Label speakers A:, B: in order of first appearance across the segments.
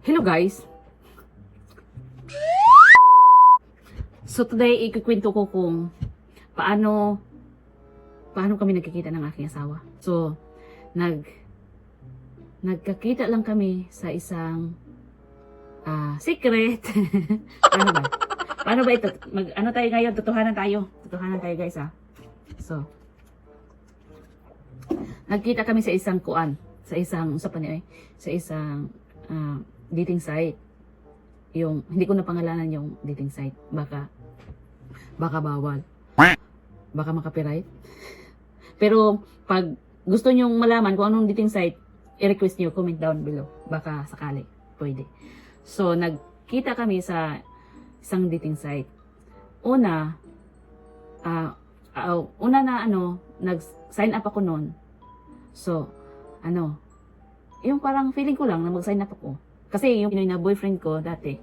A: Hello, guys! So today, ikukwento ko kung paano paano kami nagkikita ng aking asawa. So, nagkakita lang kami sa isang secret. Paano ba? Paano ba ito? Ano tayo ngayon? Totohanan tayo. Totohanan tayo, guys, ah. So, nagkita kami sa isang kuan, sa isang sa pa eh, sa isang dating site. Yung hindi ko na pangalanan yung dating site. Baka baka bawal. Baka maka-copyright. Pero pag gusto nyong malaman kung anong dating site, i-request niyo, comment down below. Baka sakali pwede. So nagkita kami sa isang dating site. Una na ano, nag-sign up ako noon. So, ano, yung parang feeling ko lang na mag-sign up ako. Kasi yung Pinoy na boyfriend ko dati,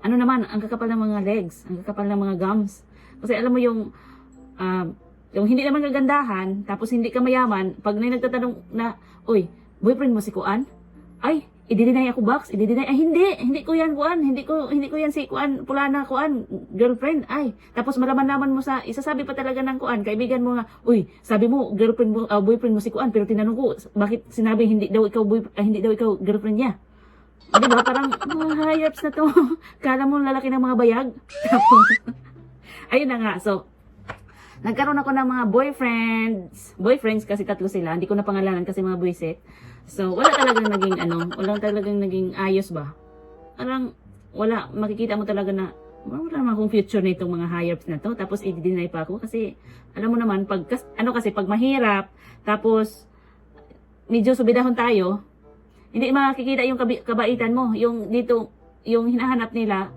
A: ano naman, ang kakapal ng mga legs, ang kakapal ng mga gums. Kasi alam mo yung hindi naman kagandahan, tapos hindi ka mayaman, pag may nagtatanong na, "Uy, boyfriend mo si Kuan?" Ay, i-deny ako, box, i-deny, "Ay, hindi, hindi ko yan, Kuan, hindi ko yan si Kuan, pula na Kuan, girlfriend." Ay, tapos malaman-laman mo sa, isasabi pa talaga ng Kuan, kaibigan mo nga, "Uy, sabi mo, girlfriend mo, boyfriend mo si Kuan, pero tinanong ko, bakit sinabi hindi daw ikaw boy, ah, hindi daw ikaw girlfriend niya?" O, di ba? Parang, mga hayups na to. Kala mo lalaki ng mga bayag. Tapos, ayun na nga. So, nagkaroon ako ng mga boyfriends. Boyfriends kasi tatlo sila. Hindi ko na pangalanan kasi mga buwisit. So, wala talagang naging ano, wala talagang naging ayos ba. Parang, wala, makikita mo talaga na, wala naman akong future na itong mga hayups na to. Tapos, i-deny pa ako kasi, alam mo naman, pag, ano kasi, pag mahirap, tapos, medyo subidahon tayo, hindi makikita yung kabaitan mo. Yung dito, yung hinahanap nila,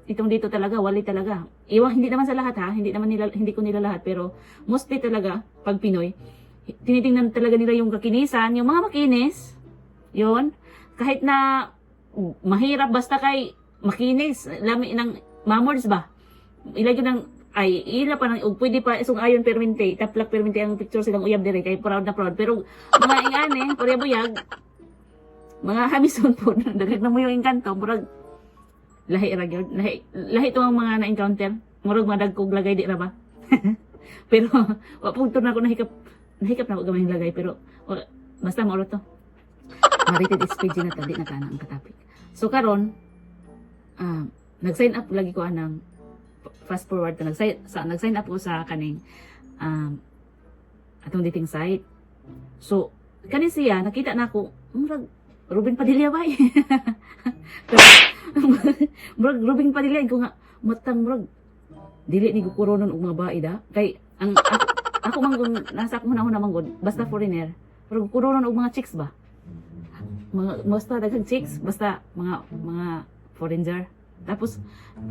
A: itong dito talaga, wali talaga. Iwan, hindi naman sa lahat ha, hindi naman nila, hindi ko nila lahat, pero mostly talaga, pag Pinoy, tinitingnan talaga nila yung kakinisan, yung mga makinis, yun, kahit na mahirap basta kay makinis, lami ng mamords ba? Ilagay ng ay ila pa nang ug pwede pa isong ayon permente, taplak permente ang picture silang uyab dire kay proud na proud, pero mga ingane, pareha buyag, mga hamison po, dagdag na mo yung engkanto, murag lahi ra gyud, lahi lahi to ang mga na-encounter, murag madagkog lagay di ra ba? Pero wa pud to na ako nahikap, nahikap na ako gamay lagay, pero wa, basta mao ra to. Ma-rated SPG na ta, di na kana ang ka-topic. So karon, nag-sign up lagi ko anang fast forward to, nag-sign up ko sa kaning atong dating site. So kani siya, nakita na ako, murag Ruben Padilla ba eh? Murag Ruben Padilla ko nga matang murag dili ni gukuronon og mga bae da kay ang ako man kung nasa akong hunahuna man gud, basta foreigner pero gukuronon og mga chicks ba, mga basta daghang chicks, basta mga foreigner. Tapos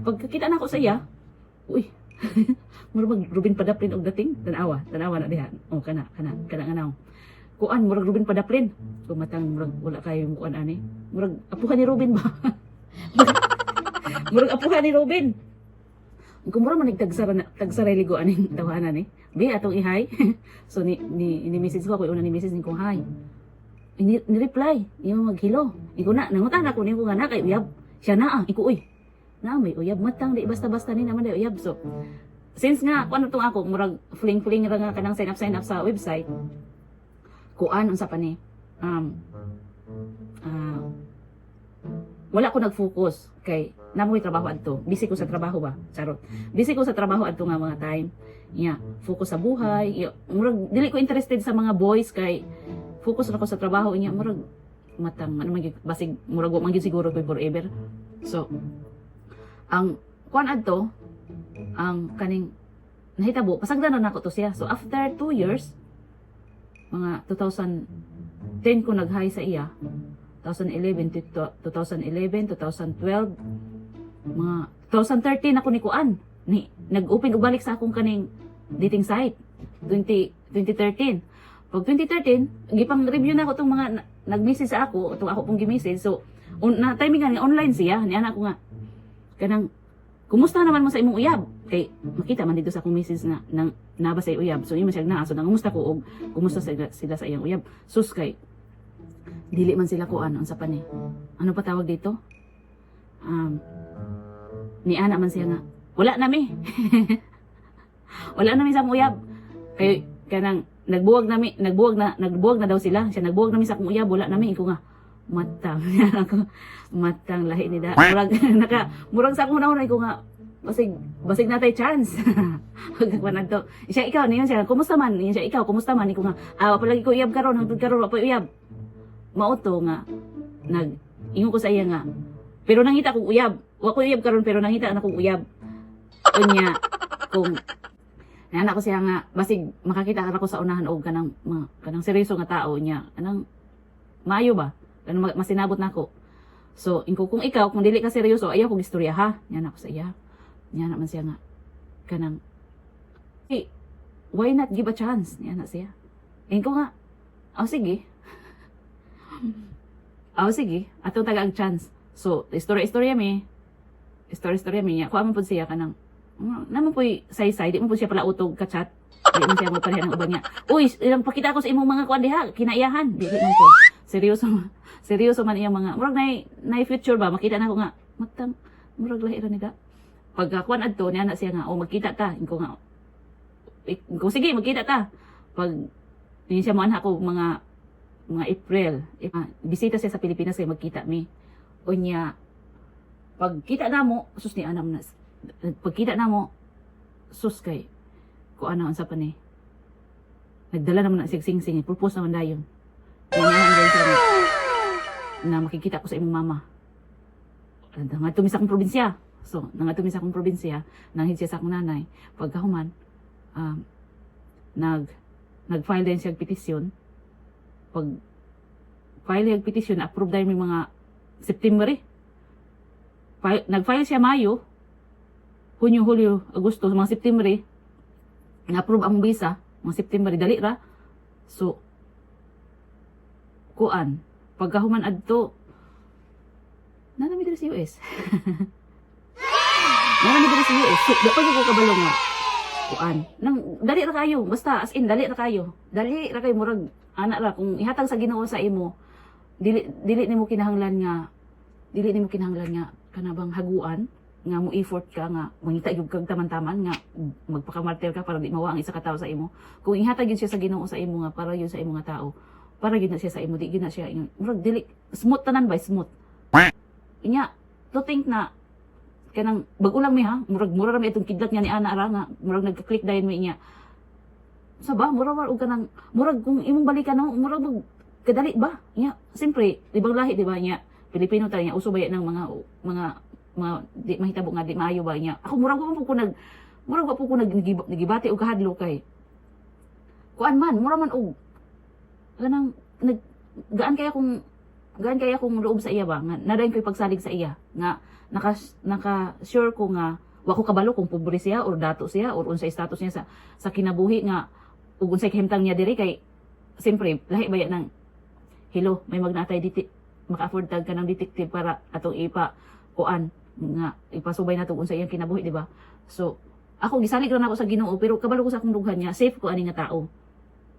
A: pagkakita na ako sa iya, uy, murag mag Ruben Padaplin og dating. Tanawa, tanawa na diha. Oh, kana kana kana nga naw kuan, murag Ruben Padaplin. Kung matang murag wala kayo kuan ani, murag apuhan ni Ruben ba, murag apuhan ni Ruben. Kung mura man nagtagsara na tagsara ligo aning tawanan ni bi atong ihay. So ni message ko, ako una ni message ni kong hi. Ni reply imo maghilo. Iko na nangutan ako niyo nga na kay uyab siya na ah. Iko, uy, na may uyab, matang di basta-basta ni naman di uyab. So since nga kuan tong ako murag fling fling ra nga kanang sign up sa website kuan, unsa pa ni, wala ko nag-focus kay namoy trabaho adto, busy ko sa trabaho ba, charot, busy ko sa trabaho adto nga mga time. Yeah, focus sa buhay. Yeah, murag dili ko interested sa mga boys kay focus ra ko sa trabaho. Inya murag matang ano man gyud, basig murag wa man gyud siguro ko forever. So ang kuan adto, ang kaning nahitabo, pasagdan na nako to siya. So after 2 years, mga 2010 ko nag-hi sa iya, 2011 to 2011, 2012, mga 2013 ako ni kuan ni nag-open og balik sa akong kaning dating site 20 2013. Pag 2013, gipang review na ako tong mga nag-message sa ako, itong ako pong gi-message. So na timing nga ni online siya ni anak ko nga kanang, "Kumusta naman mo sa imong uyab?" Kay makita man dito sa akong message na nang naba sa uyab. So imo siya naa, so nangumusta ko og kumusta sila sa iyang uyab. Sus, kay Dili man sila kuan, unsa pa ni? Ano pa tawag dito? Ni ana man siya nga, "Wala na mi. Wala na mi sa akong uyab." Kay kanang nagbuwag na mi, nagbuwag na daw sila. Siya, "Nagbuwag na mi sa akong uyab, wala na mi." Ko nga, matang ako, matang lahi ni da. Murag naka murag sa akong una ko nga basig natay chance. Pagkuan to. Siya, "Ikaw," niyon siya, "kumusta man?" Niyon siya, "Ikaw, kumusta man?" Ko nga, "Ah, wa pa lagi ko uyab karon, hangtod karon wa pa uyab." Mao to nga nag ingon ko sa iya nga, "Pero nangita kong uyab. Wa ko uyab karon pero nangita na kong uyab." Unya kung Nana ko siya nga basig makakita ka ko sa unahan og kanang mga kanang seryoso nga tao niya, kanang maayo ba, kanang masinabot nako. So inko, "Kung ikaw, kung dili ka seryoso, ayaw kong istorya ha." Niya na ako sa iya. Niya naman siya nga kanang, "Hey, why not give a chance?" Niya na siya. Inko nga, "Oh sige. Oh sige, atong taga ang chance." So istorya istorya mi. Istorya istorya mi niya. Kuha man pud siya kanang naman po'y saysay, di mo po siya pala utog ka-chat. Di mo siya magpareha ng uban niya. "Uy, ilang pakita ko sa imong mga kuan diha, kinaiyahan." Di, di man po. Seryoso, seryoso man iyang mga, murag nay future ba, makita na ako nga, matang, murag lahi ra nila. Pagka kuan adto, niya na siya nga, "Oh, magkita ta." Inko nga, inko, "Sige, magkita ta." Pag, hindi siya mo ko mga April, bisita siya sa Pilipinas kay magkita mi. Unya, pagkita na mo, sus ni anam na, pagkita na mo, sus kay, ko ano, unsa pa ni, nagdala naman na siya sing-sing, propose naman dayon. Nangyayang dayon siya na makikita ko sa imong mama. Nangadto mi sa akong probinsya. So, nangadto mi sa akong probinsya, nanghid siya sa akong nanay. Pagkahuman, nag-file din siya og petisyon. Pag file siya og petisyon, approve dahil may mga September eh. Nag-file siya Mayo, Hunyo, Hulyo, Agosto, mga September eh. Na-approve ang visa, mga September, dali ra. So, kuan, pagkahuman adto, naa na mi diri sa US. Naa na mi diri sa US. So, dapat ko kabalo nga, kuan, nang, dali ra kayo, basta, as in, dali ra kayo. Dali ra kayo, murag, ana ra, kung ihatag sa Ginoo sa imo, dili nimo kinahanglan nga, kanabang haguan, nga mo effort ka nga mangita gyud kag taman-taman nga magpakamartir ka para di mawa ang isa ka tawo sa imo. Kung ihatag gyud siya sa Ginoo sa imo nga para gyud sa imo nga tao, para gyud na siya sa imo, di gyud na siya murag dili smooth tanan ba, smooth inya. To think na kanang bag-o lang mi ha, murag mura ra mi itong kidlat nga ni ana ra nga murag nagka-click dayon mi inya sa ba, mura war og kanang murag kung imong balikan no, murag mag kadali ba nya. Siyempre ibang lahi, di ba? Nya Pilipino tayo nya, uso ba yan ng mga di mahitabo nga di maayo ba nya. Ako murag wa po ko nag nagibati og kahadlok kay kuan man, mura man og kanang nag gaan kaya kong loob sa iya ba nga nadayon ko'y pagsalig sa iya nga naka sure ko nga wa ko kabalo kung pobre siya or dato siya or unsay status niya sa kinabuhi nga ug unsay kahimtang niya diri. Kay siyempre lahi ba yan ng hello, may magnatay diti maka-afford tag ka ng detective para atong ipa kuan nga ipasubay nato kung unsa iyang kinabuhi, di ba? So ako gisalig ra nako sa Ginoo pero kabalo ko sa akong dughan niya safe ko ani nga tao.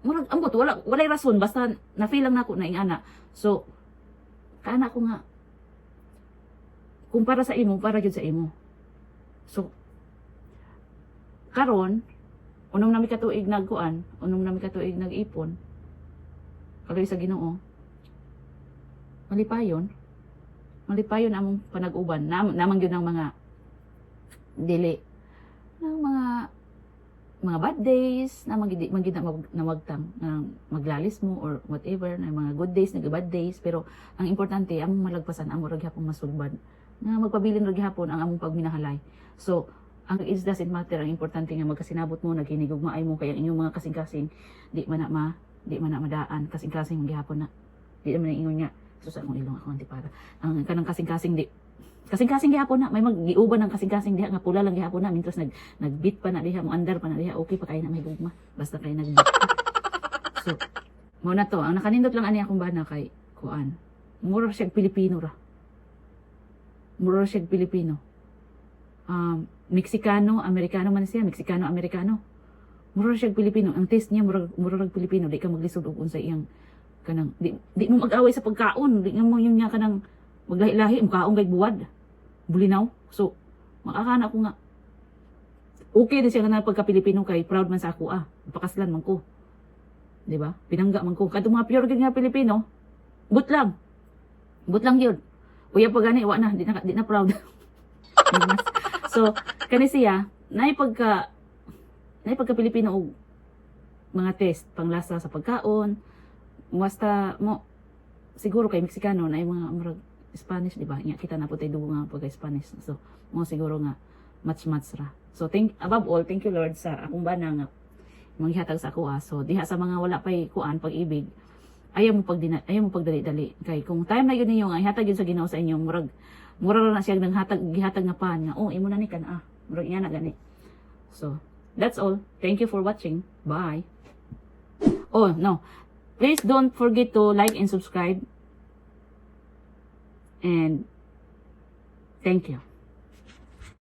A: Murag ambot, wala walay rason, basta na feel lang nako na ingana. So kaana ko nga kung para sa imo, para gyud sa imo. So karon unom na mi ka tuig nagkuan, unom na mi ka tuig nag-ipon. Kaloy sa Ginoo, malipayon, malipayon among panag-uban. Namang gyud ng mga dili ng mga bad days na magidi magid na nawagtang na maglalis mo or whatever, na mga good days, nag bad days, pero ang importante among malagpasan, amo ra gihapon masulbad nga magpabilin ra gihapon ang among pagminahalay. So ang it doesn't matter, ang importante nga magkasinabot mo, naghinigugmaay mo, kay ang inyong mga kasing-kasing di man na madaan. Kasing-kasing man gihapon na di naman ang ingon nga sus, akong ilong, akong antipara. Ang kanang kasing-kasing, di kasing-kasing gihapon na may maggiuban ng kasing-kasing diha nga pula lang gihapon na mintras nag-beat pa na diha, mo andar pa na diha, okay pa kayo na may gugma basta kayo nag-beat. So mo na to ang nakanindot lang ani akong bana kay kuan, mura siya Pilipino ra, mura siya Pilipino, Mexicano Amerikano man siya, Mexicano Amerikano. Mura siya Pilipino, ang taste niya mura mura rag Pilipino. Di ka maglisod og unsa iyang Kanang di mo mag-away sa pagkaon, di nga mo yung nga kanang maglahi-lahi, mukaon kay buwad. Bulinaw. So, makakana ko nga okay din siya nga na pagka Pilipino kay proud man sa ako ah. Pakaslan man ko. Di ba? Pinangga man ko. Kadtong mga pure gyud nga Pilipino, but lang. But lang yun. Uya pa gani, wa na, di na proud. So, kani siya, naay pagka Pilipino og mga test panglasa sa pagkaon. Basta mo siguro kay Mexicano na mga murag Spanish, di ba? Nya kita na po tayo dugo nga pagka Spanish. So, mo siguro nga match match ra. So, thank above all, thank you, Lord, sa akong bana nga manghihatag sa ako ah. So, diha sa mga wala pay kuan pag-ibig, ayaw mo pagdali-dali kay kung time na yun ninyo nga ihatag yun sa Ginoo sa inyo, murag mura ra na siya nanghatag, gihatag nga pan nga, "Oh, imo na ni kan ah." Murag iya na gani. So that's all. Thank you for watching. Bye. Oh no, please don't forget to like and subscribe and thank you.